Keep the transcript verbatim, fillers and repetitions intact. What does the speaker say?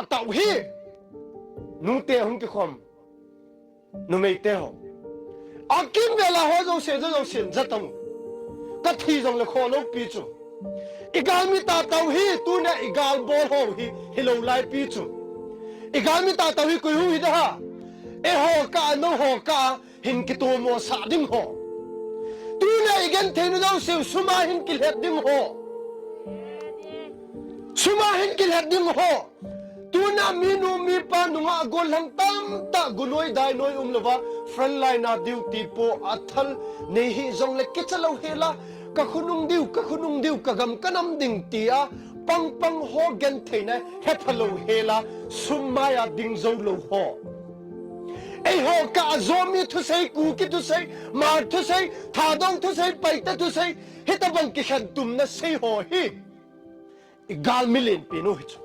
tau hi. Nute hung kikhom. Numeite ho. Akimvel a ho jouse, jo jouse, jatang. Kathi jongle kholou pi chu. Igalmi tatau hi, tunia igalbol ho hi, hilou lai pi chu. Igalmi tatau hi koi hung hi da ha. Eiho kah a, nangho kah a, hin kitomosah ding ho. Tunia igenthei nu jouse, suma hin kilhet ding ho. Suma hin kilhet ding ho. Tuna minu mipa nungah gollhang tamtah goloi dainoi umlouva, frontline a duty po a thal nei hih jongle kicha lou hela, kakhonung diu, kakhonung diu, kagam kanam ding tia pangpang ho gentheina hepha lou hela, sum maiya ding jou lou ho. Eiho kah a Zomi thusei, Kuki thusei, Hmar thusei, Thadou thusei, Paite thusei, hitobang kikhentumna sei ho hi igalmi lenpi nu hi chu.